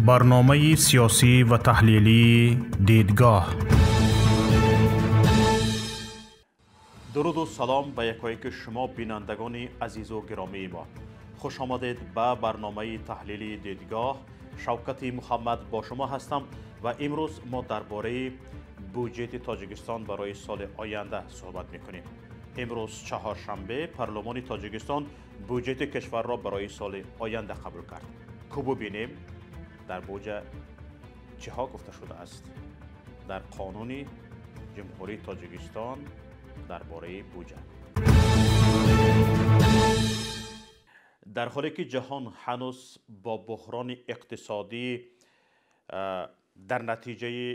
Барномаи сиёсӣ ва таҳлилии «Дидгоҳ». Дуруду салом ба якояки шумо, бинандагони азизу гиромии мо. Хуш омадед ба барномаи таҳлилии «Дидгоҳ». Шавкати Муҳаммад бо шумо ҳастам ва имрӯз мо дар бораи буҷети Тоҷикистон барои соли оянда суҳбат мекунем. Имрӯз чаҳоршанбе парлумони Тоҷикистон буҷети кишварро барои соли оянда қабул кард. Ку бубинем, дар буҷа чиҳо гуфта шудааст дар қонуни Ҷумҳурии Тоҷикистон дар бораи буҷа. Дар ҳоле ки ҷаҳон ҳанӯз бо буҳрони иқтисодӣ дар натиҷаи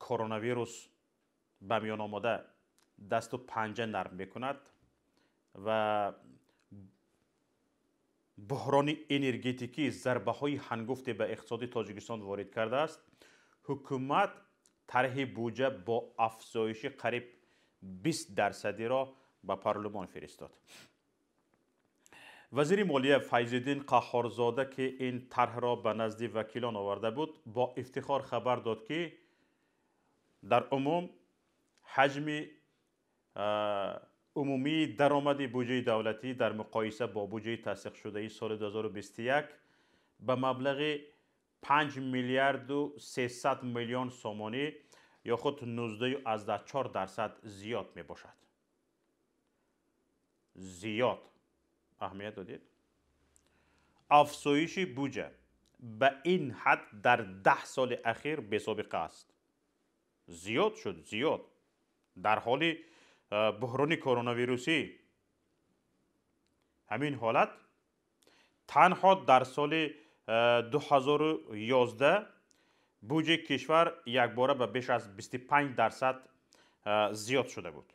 коронавирус ба миён омода дасту панҷа нарм мекунад ва буҳрони энергетикӣ зарбаҳои ҳангуфте ба иқтисоди Тоҷикистон ворид кардааст, ҳукумат тарҳи буҷа бо афзоиши қариб 20 дарсадиро ба парлумон фиристод. Вазири молия Файзиддин Қаҳҳорзода, ки ин тарҳро ба назди вакилон оварда буд, бо ифтихор хабар дод, ки дар умум ҳаҷми умумии даромади буҷаи давлатӣ дар муқоиса бо буҷаи тасдиқшудаи соли 2021 ба маблағи 5 миллиарду 300 миллион сомонӣ ё худ 19,4% зиёд мебошад. Зиёд, аҳамият додед? Афзоиши буҷа ба ин ҳад дар 10 соли ахир бесобиқа аст. Зиёд шуд, зиёд, дар ҳоли буҳрони коронавирусӣ. Ҳамин ҳолат танҳо дар соли 2011 буҷаи кишвар якбора ба беш аз 25% зиёд шуда буд.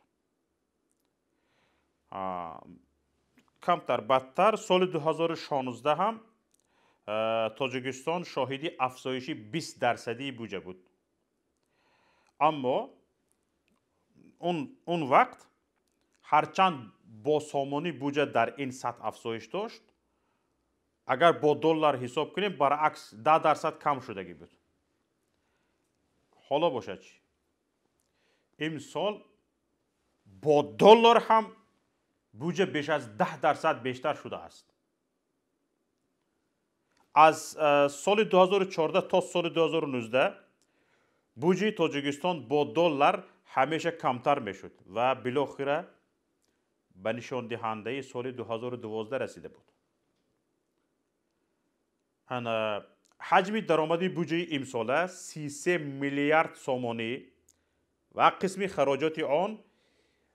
Камтар бадтар, соли 2016 ҳам Тоҷикистон шоҳиди афзоиши 20 дарсадии буҷа буд, аммо он вақт ҳарчанд бо сомонӣ буҷа дар ин сатҳ афзоиш дошт, агар бо доллар ҳисоб кунем, баръакс, 10% кам шудагӣ буд. Ҳоло бошад чӣ? Имсол бо доллар ҳам буҷа беш аз 10% бештар шудааст. Аз соли 2014 то соли 2019 буҷаи Тоҷикистон бо доллар ҳамеша камтар мешуд ва билохира ба нишондиҳандаи соли 2012 расида буд. Ҳаҷми даромади буҷаи имсола 33 миллиард сомонӣ ва қисми хароҷоти он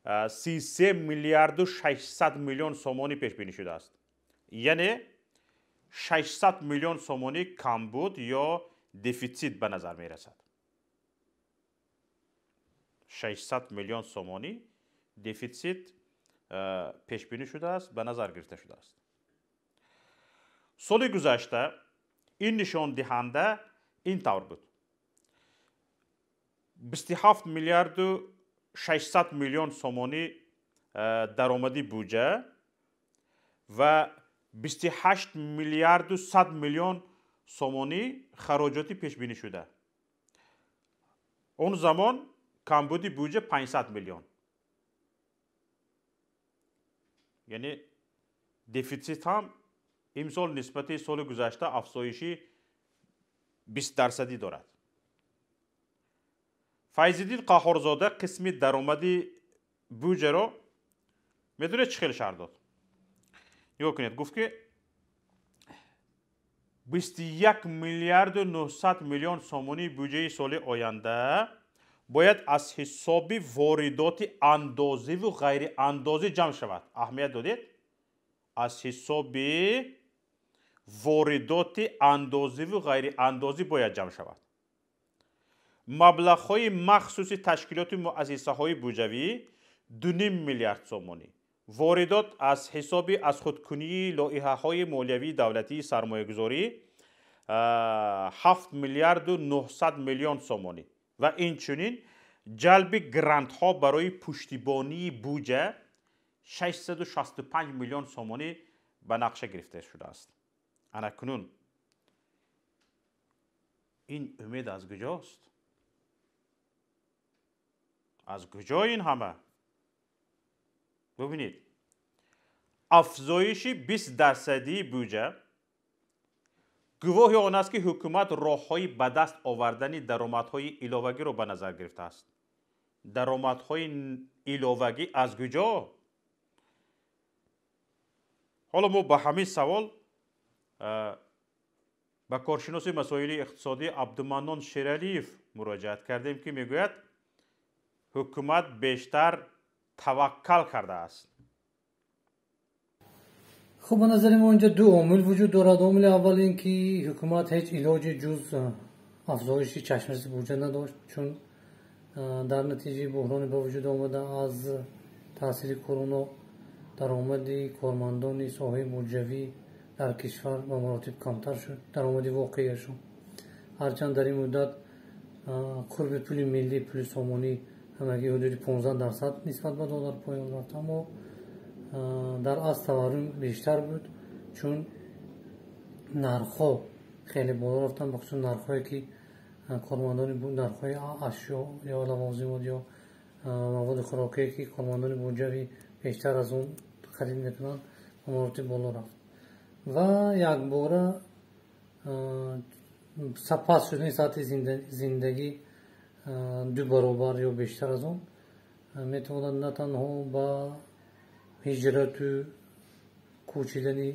33 миллиарду 600 миллион сомонӣ пешбинӣ шудааст, яъне 600 миллион сомонӣ камбуд ё дефитсит ба назар мерасад. 600 миллион сомонӣ дефитсит пешбинӣ шудааст, ба назар гирифта шудааст. Соли гузашта ин нишондиҳанда ин тавр буд: 27 миллиарду 600 миллион сомонӣ даромади буҷа ва 28 миллиарду 100 миллион сомонӣ хароҷоти пешбинӣ шуда. Он замон камбуди буҷа 500 миллион, яъне дефитсит ҳам имсол нисбати соли гузашта афзоиши 20 дарсадӣ дорад. Файзиддин Қаҳҳорзода қисми даромади буҷаро медонед чӣ хел шарҳ дод? Нигоҳ кунед, гуфт, ки 21 миллиарду 900 миллион сомонии буҷаи соли оянда бояд аз ҳисоби воридоти андозиву ғайриандозӣ ҷамъ шавад. Аҳамият додед? Аз ҳисоби воридоти андозиву ғайриандозӣ бояд ҷамъ шавад. Маблағҳои махсуси ташкилоти муассисаҳои буҷавӣ 2,5 миллиард сомонӣ, воридот аз ҳисоби аз худкунии лоиҳаҳои молиявии давлатии сармоягузорӣ 7 миллиарду 900 миллион сомонӣ ва инчунин ҷалби грантҳо барои пуштибонии буҷа 665 миллион сомонӣ ба нақша гирифта шудааст. Ана кунун Ин умед аз куҷост? Аз куҷо ин ҳама? Бубинед, афзоиши 20-дарсадии буҷа гувоҳи он аст, ки ҳукумат роҳҳои ба даст овардани даромадҳои иловагиро ба назар гирифтааст. Даромадҳои иловагӣ аз куҷо? Ҳоло мо ба ҳамин савол ба коршиноси масоили иқтисодӣ Абдуманнон Шералиев муроҷиат кардем, ки мегӯяд, ҳукумат бештар таваккал кардааст. Хуб, ба назари мо инҷо ду омил вуҷуд дорад. Омили аввал ин ки ҳукумат ҳеҷ илоҷи ҷуз афзоиши чашмраси буҷа надошт, чун дар натиҷаи буҳрони ба вуҷуд омада аз таъсири корона даромади кормандони соҳаи буҷавӣ дар кишвар ба маротиб камтар шуд, даромади воқеияшон. Ҳарчанд дар ин муддат қурби пули миллӣ, пули сомонӣ ҳамагӣ ҳудуди 15% нисбат ба доллар поён рафт, аммо дар асл таваррум бештар буд, чун нархҳо хеле боло рафтанд, бахусус нархҳое ки кормандони нархҳои ашё ё лавозимот ё маводи хӯрокие ки кормандони буҷавӣ бештар аз он харид мекунанд, ба маротиб боло рафт ва якбора паст шудани сатҳи зиндагӣ ду баробар ё бештар аз он метавонад на танҳо ба ҳиҷрату кӯчидани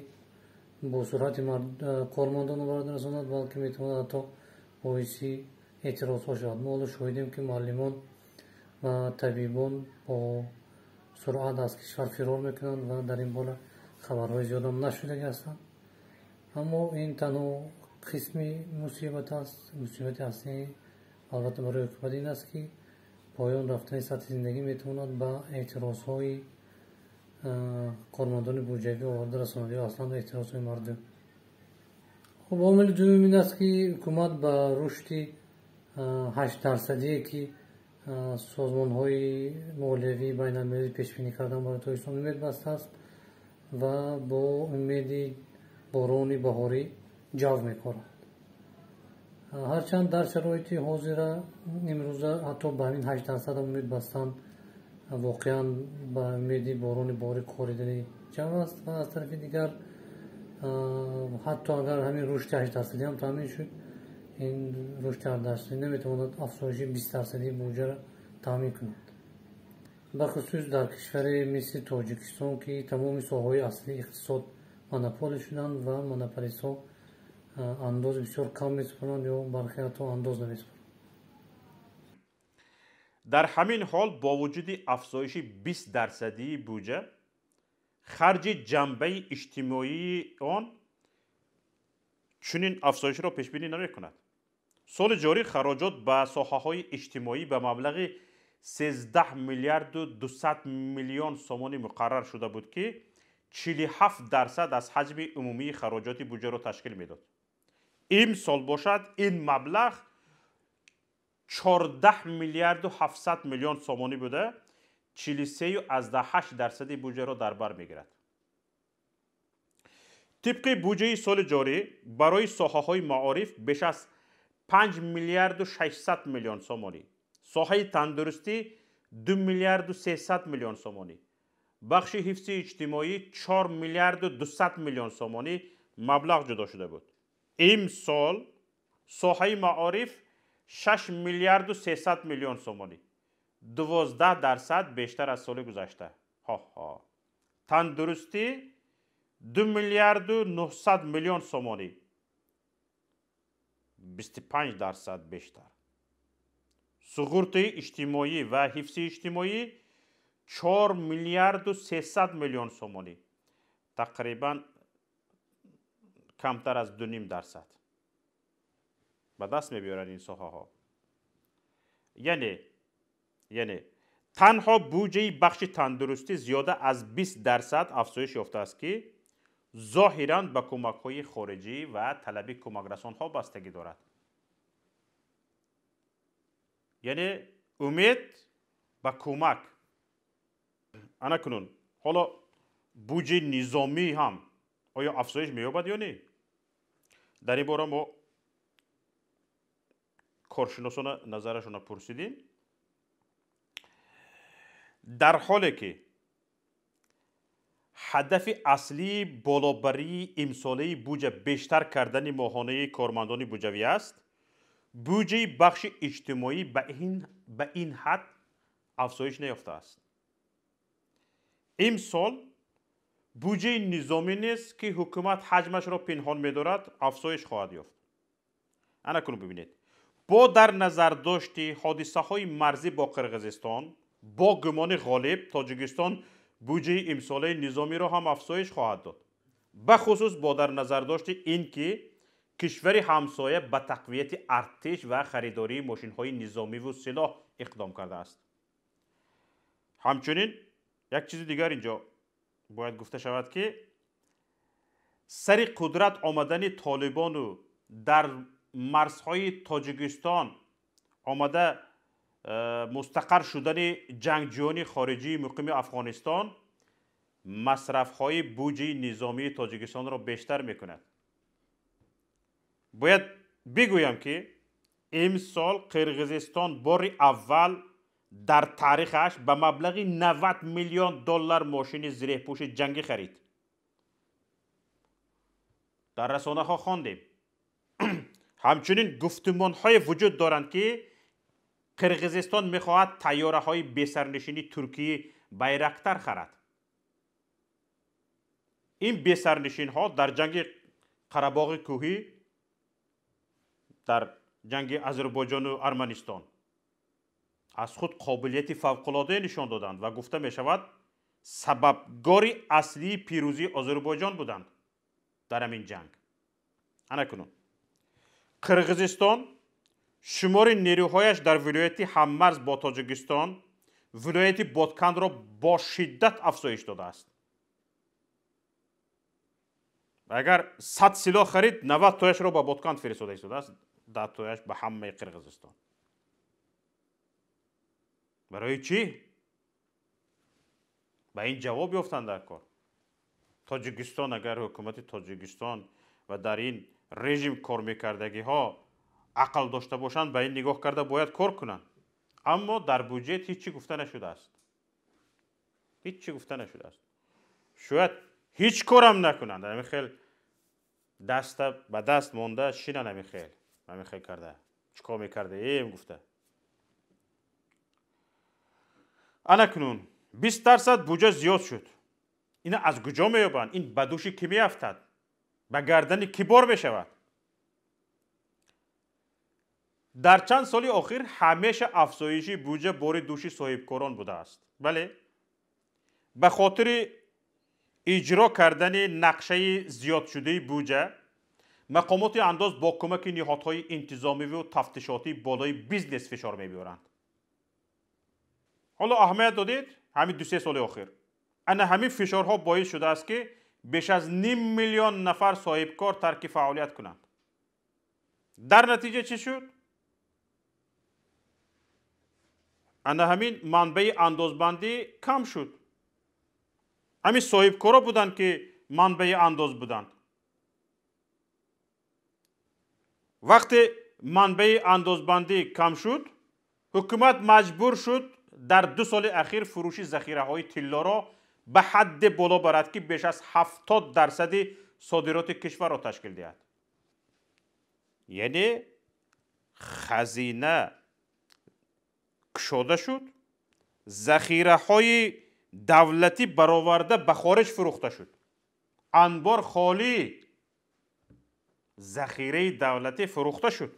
бо суръати кормандон оварда расонад, балки метавонад ҳатто боиси эътирозҳо шавад. Мо ҳоло шоҳидем, ки муаллимон ва табибон бо суръат аз кишвар фирор мекунанд ва дар ин бора хабарҳои зиёдам нашудагӣ ҳастанд. Аммо ин танҳо қисми мусибат аст. Мусибати аслӣ албатта барои ҳукумат ин аст, ки поён рафтани сатҳи зиндагӣ метавонад ба эътирозҳои кормандони буҷавӣ оварда расонад ё аслан эътирозҳои мардум. Хуб, омили дуюм ин аст, ки ҳукумат ба рушди 8-дарсадие, ки созмонҳои молиявии байналмилалӣ пешбинӣ кардан барои Тоҷикистон, умед бастааст ва бо умеди борони баҳорӣ ҷав мекорад. Ҳарчанд дар шароити ҳозира имрӯза ҳатто ба ҳамин 8% умед бастан воқеан ба умеди борони баҳорӣ коридани ҷав аст ва аз тарафи дигар ҳатто агар ҳамин рушди 8-дарсадӣ ҳам таъмин шуд, ин рушди 8-дарсадӣ наметавонад афзоиши 20-дарсадии буҷаро таъмин кунад, бахусус дар кишваре мисли Тоҷикистон, ки тамоми соҳаҳои аслии иқтисод монополӣ шуданд ва монополистҳо андози бисёр кам месупоранд ё бархе ҳатто андоз намесупоранд. Дар ҳамин ҳол бо вуҷуди афзоиши 20-дарсадии буҷа, харҷи ҷанбаи иҷтимоии он чунин афзоишро пешбинӣ намекунад. Соли ҷорӣ хароҷот ба соҳаҳои иҷтимоӣ ба маблағи 13 миллиарду 200 миллион сомонӣ муқаррар шуда буд, ки 47% аз ҳаҷми умумии хароҷоти буҷаро ташкил медод. Имсол бошад, ин маблағ 14 миллиарду 700 миллион сомонӣ буда, 43,8% буҷаро дар бар мегирад. Тибқи буҷаи соли ҷорӣ барои соҳаҳои маориф беш аз 5 миллиарду 600 миллион сомонӣ, соҳаи тандурустӣ 2 миллиарду 300 миллион сомонӣ, бахши ҳифзи иҷтимоӣ 4 миллиарду 200 миллион сомонӣ маблағ ҷудо шуда буд. Имсол соҳаи маориф 6 миллиарду 300 миллион сомонӣ, 12% бештар аз соли гузашта. Ҳо-ҳо. Тандурустӣ 2 миллиарду 900 миллион сомонӣ, 25% бештар. Суғуртаи иҷтимоӣ ва ҳифзи иҷтимоӣ 4 миллиарду 300 миллион сомонӣ, тақрибан камтар аз 2,5% ба даст мебиёранд ин соҳаҳо. Яъне танҳо буҷаи бахши тандурустӣ зиёда аз 20% афзоиш ёфтааст, ки зоҳиран ба кӯмакҳои хориҷӣ ва талаби кӯмакрасонҳо бастагӣ дорад. Яъне умед ба кӯмак. Ана кунун ҳоло буҷаи низомӣ ҳам оё афзоиш меёбад ё не? Дар ин бора мо Коршиносона назарашона пурсидем. Дар ҳоле ки ҳадафи аслии болобарии имсолаи буҷа бештар кардани моҳонаи кормандони буҷавӣ аст, буҷаи бахши иҷтимоӣ ба ин ҳад афзоиш наёфтааст. Имсол буҷаи низомӣ низ, ки ҳукумат ҳаҷмашро пинҳон медорад, афзоиш хоҳад ёфт. Ана кунун бибинед. Бо дар назардошти ҳодисаҳои марзӣ бо Қирғизистон, бо гумони ғолиб Тоҷикистон буҷаи имсолаи низомиро ҳам афзоиш хоҳад дод. Бахусус бо дар назардошти ин ки кишвари ҳамсоя ба тақвияти артиш ва харидории мошинҳои низомиву силоҳ иқдом кардааст. Ҳамчунин як чизи дигар инҷо бояд гуфта шавад, ки сари қудрат омадани толибону дар марзҳои Тоҷикистон омада мустақар шудани ҷангҷӯёни хориҷии муқими Афғонистон масрафҳои буҷаи низомии Тоҷикистонро бештар мекунад. Бояд бигӯям, ки имсол Қирғизистон бори аввал дар таърихаш ба маблағи 90 миллион доллар мошини зиреҳпӯши ҷангӣ харид. Дар расонаҳо хондем. Ҳамчунин гуфтумонҳое вуҷуд доранд, ки Қирғизистон мехоҳад тайёраҳои бесарнишини Туркии Байрактар харад. Ин бесарнишинҳо дар ҷанги Қарабоғи кӯҳӣ, дар ҷанги Озарбойҷону Арманистон аз худ қобилияти фавқулодае нишон доданд ва гуфта мешавад, сабабгори аслии пирӯзии Озарбойҷон буданд дар ҳамин ҷанг. Ана кунун Қирғизистон шумори нерӯҳояш дар вилояти ҳаммарз бо Тоҷикистон, вилояти Боткандро бо шиддат афзоиш додааст. Агар 100 силоҳ харид, 90 тояшро ба Ботканд фиристода истодааст, 10 тояш ба ҳамаи Қирғизистон. Барои чӣ? Ба ин ҷавоб ёфтанд дар кор. Тоҷикистон, агар ҳукумати Тоҷикистон ва дар ин режим кор мекардагиҳо ақл дошта бошанд, ба ин нигоҳ карда бояд кор кунанд. Аммо дар буҷет ҳеҷ чӣ гуфта нашудааст. Ҳеҷ чӣ гуфта нашудааст. Шояд ҳеҷ корам накунанд. Ҳамин хел даста ба даст монда шинан, ҳамин хел, ҳамин хел карда. Чӣ кор мекардаем гуфта. Ана кунун 20% буҷа зиёд шуд. Ина аз куҷо меёбанд? Ин ба дӯши кӣ меафтад? Ба гардани кӣ бор мешавад? Дар чанд соли охир ҳамеша афзоиши буҷа бори дӯши соҳибкорон будааст. Бале, ба хотири иҷро кардани нақшаи зиёдшудаи буҷа, мақомоти андоз бо кӯмаки ниҳодҳои интизомиву тафтишотӣ болои бизнес фишор мебиёранд. Ҳоло аҳамият додед, ҳамин 2-3 соли охир ана ҳамин фишорҳо боис шудааст, ки беш аз 5 миллион нафар соҳибкор тарки фаъолият кунанд. Дар натиҷа чӣ шуд? Ана ҳамин манбаи андозбандӣ кам шуд. Ҳамин соҳибкоро буданд, ки манбаи андоз буданд. Вақте манбаи андозбандӣ кам шуд, ҳукумат маҷбур шуд дар 2 соли ахир фурӯши захираҳои тиллоро ба ҳадде боло барад, ки беш аз 70% содироти кишварро ташкил диҳад. Яъне хазина кушода шуд, захираҳои давлатӣ бароварда ба хориҷ фурӯхта шуд. Анбор холӣ, захираи давлатӣ фурӯхта шуд.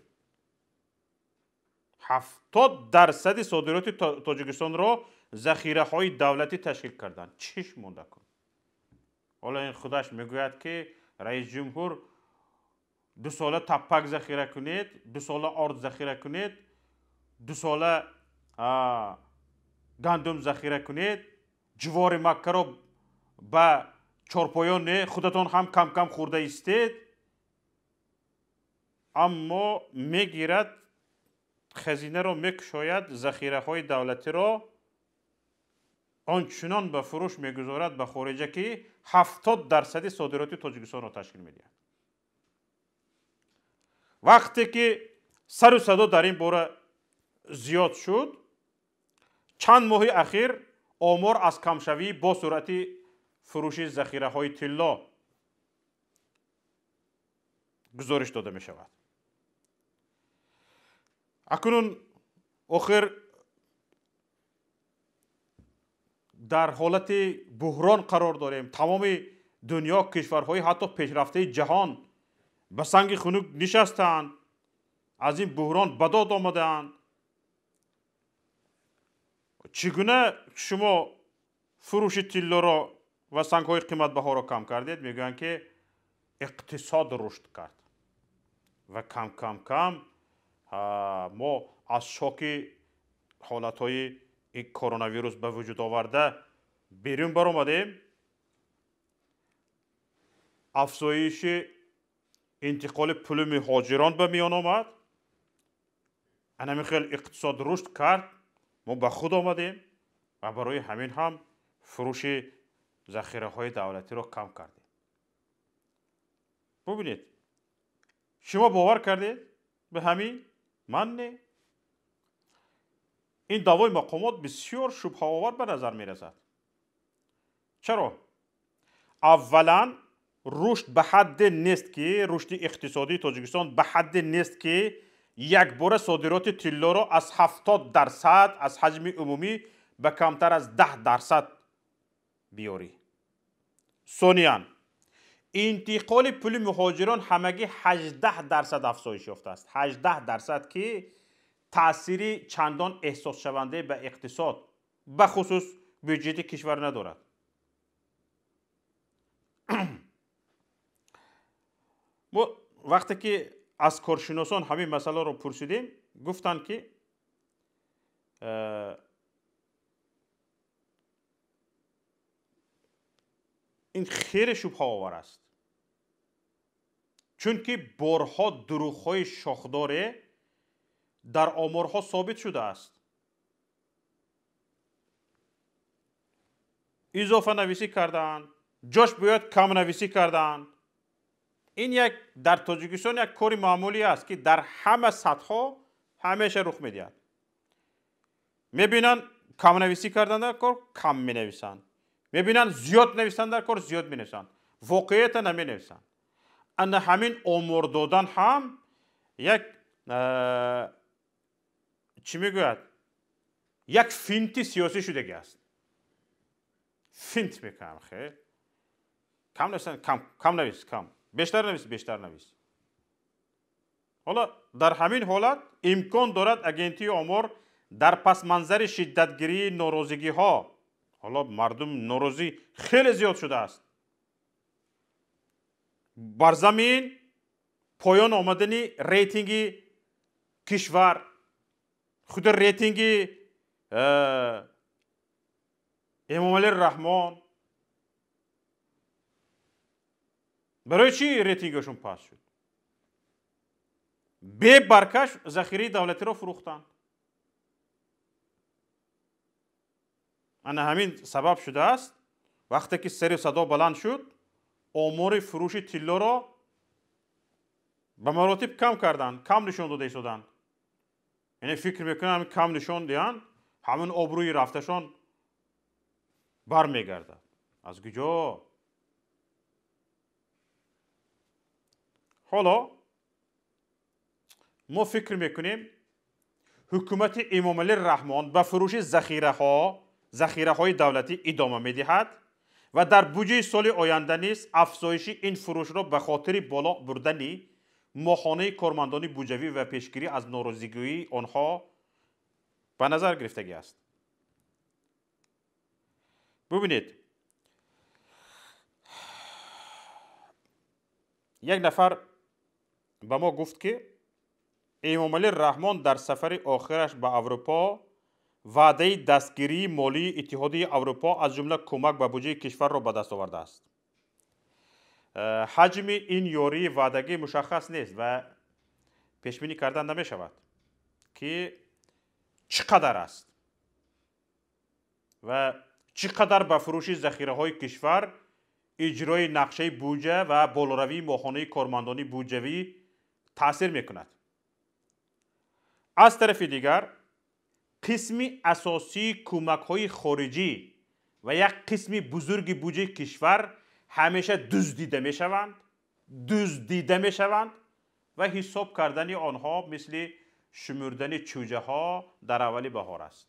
70% содироти Тоҷикистонро захираҳои давлатӣ ташкил карданд. Чиш монда кун. Ҳоло ин худаш мегӯяд, ки раис ҷумҳур 2 сола таппак захира кунед, 2 сола орд захира кунед, 2 сола гандум захира кунед, ҷувори маккаро ба чорпоён не, худатон ҳам кам-кам хӯрда истед. Аммо мегирад, хазинаро мекушояд, захираҳои давлатиро ончунон ба фурӯш мегузорад ба хориҷа, ки 70% содироти Тоҷикистонро ташкил медиҳад. Вақте ки Сару садо дар ин бора зиёд шуд. Чанд моҳи ахир омор аз камшавӣ бо суръати фурӯши захираҳои тилло гузориш дода мешавад. Акнун охир дар ҳолати буҳрон қарор дорем. Тамоми дунё, кишварҳои ҳатто пешрафтаи ҷаҳон ба санги хунук нишастаанд, аз ин буҳрон ба дод омадаанд. Чӣ гуна шумо фурӯши тиллоро ва сангҳои қиматбаҳоро кам кардед? Мегӯянд, ки иқтисод рушд кард ва кам кам кам мо аз шоки ҳолатҳои коронавирус ба вуҷуд оварда берун баромадем. Афзоиши интиқоли пули муҳоҷирон ба миён омад. Анами хел иқтисод рушд кард, мо ба худ омадем ва барои ҳамин ҳам фурӯши захираҳои давлатиро кам кардем. Бубинед, шумо бовар кардед ба ҳамин? Ман не. Ин даъвои мақомот бисёр шубҳаовар ба назар мерасад. Чаро? Аввалан, рушд ба ҳадде нест, ки рушди иқтисодии Тоҷикистон ба ҳадде нест, ки якбора содироти тиллоро аз 70% аз ҳаҷми умумӣ ба камтар аз 10% биёрӣ. Сониян, интиқоли пули муҳоҷирон ҳамагӣ 18% афзоиш ёфтааст. 18%, ки таъсири чандон эҳсосшаванде ба иқтисод, бахусус бюҷети кишвар надорад. Мо вақте ки аз коршиносон ҳамин масъаларо пурсидем, гуфтанд, ки ин хеле шубҳаовар аст, чунки борҳо дурӯғҳои шохдоре дар оморҳо собит шудааст. Изофанависӣ кардаанд, ҷош бояд камнависӣ кардаанд. Ин як дар Тоҷикистон як кори маъмулӣ аст, ки дар ҳама сатҳҳо ҳамеша рух медиҳад. Мебинанд камнависӣ кардан дар кор, кам менависанд. Мебинанд зиёд нависанд дар кор, зиёд менависанд. Воқеията наменависанд. Ана ҳамин омор додан ҳам як чӣ мегӯяд, як финти сиёсӣ шудагӣ аст. Финт мекунам, хел кам нависанд, кам навис, кам, бештар навис, бештар навис. Ҳоло дар ҳамин ҳолат имкон дорад агентии омор дар пасманзари шиддатгирии норозигиҳо, ҳоло мардум норозӣ хеле зиёд шудааст, бар замин поён омадани рейтинги кишвар, худи рейтинги Эмомалӣ Раҳмон, барои чӣ рейтингашон паст шуд? Бебаркаш захираи давлатиро фурӯхтанд. Ана ҳамин сабаб шудааст, вақте ки сари садо баланд шуд, омори фурӯши тиллоро ба маротиб кам карданд, кам нишон дода истоданд. Яъне фикр мекунанд, кам нишон диҳанд, ҳамин обрӯи рафташон бармегардад. Аз куҷо? Ҳоло мо фикр мекунем, ҳукумати Эмомалӣ Раҳмон ба фурӯши захираҳои давлатӣ идома медиҳад ва дар буҷаи соли оянда низ афзоиши ин фурӯшро ба хотири боло бурдани моҳонаи кормандони буҷавӣ ва пешгирӣ аз норозигии онҳо ба назар гирифтагӣ аст. Бубинед, як нафар ба мо гуфт, ки Эмомалӣ Раҳмон дар сафари охираш ба Аврупо ваъдаи дастгирии молии Иттиҳодияи Аврупо, аз ҷумла кӯмак ба буҷаи кишварро ба даст овардааст. Ҳаҷми ин ёрии ваъдагӣ мушаххас нест ва пешбинӣ кардан намешавад, ки чӣ қадар аст ва чӣ қадар ба фурӯши захираҳои кишвар, иҷрои нақшаи буҷа ва болоравии моҳонаи кормандони буҷавӣ таъсир мекунад. Аз тарафи дигар, қисми асосии кӯмакҳои хориҷӣ ва як қисми бузурги буҷаи кишвар ҳамеша дуздида мешаванд ва ҳисоб кардани онҳо мисли шумурдани чӯҷаҳо дар аввали баҳор аст.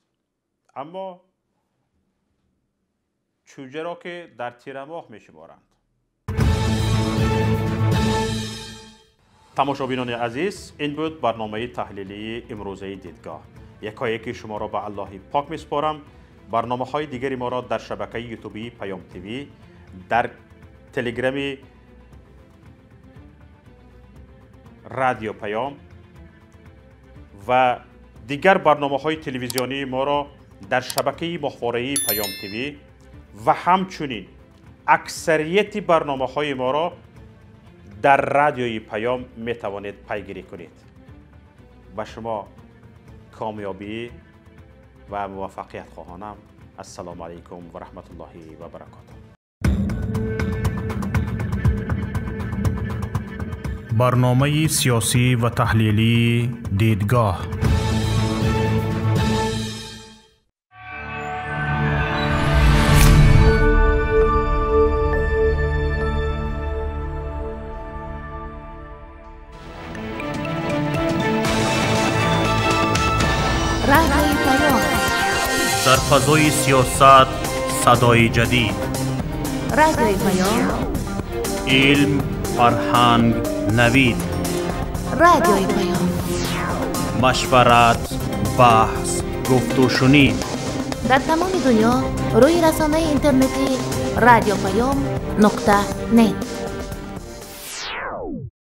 Аммо чӯҷаро ки дар тирамоҳ мешуморанд. Тамошобинони азиз, ин буд барномаи таҳлилии имрӯзаи дидгоҳ. Якояки шуморо ба Аллоҳи пок месупорам. Барномаҳои дигари моро дар шабакаи ютубии Паём ТВ, дар телеграми Радио Паём ва дигар барномаҳои телевизионии моро дар шабакаи моҳвораии Паём ТВ ва ҳамчунин аксарияти барномаҳои моро дар радиои Паём метавонед пайгирӣ кунед. Ба шумо комёбӣ ва муваффақият хоҳонам. Ассалому алайкум ва раҳматуллоҳи ва баракотуҳ. Барномаи сиёсӣ ва таҳлилии дидгоҳ. Дар фазои сиёсат садои ҷадид, Радиои Паём, илм, фарҳанг, навид, Радиои Паём, машварат, баҳс, гуфтушунид. Дар тамоми дунё рӯи расонаи интернетии радиопаём.нет.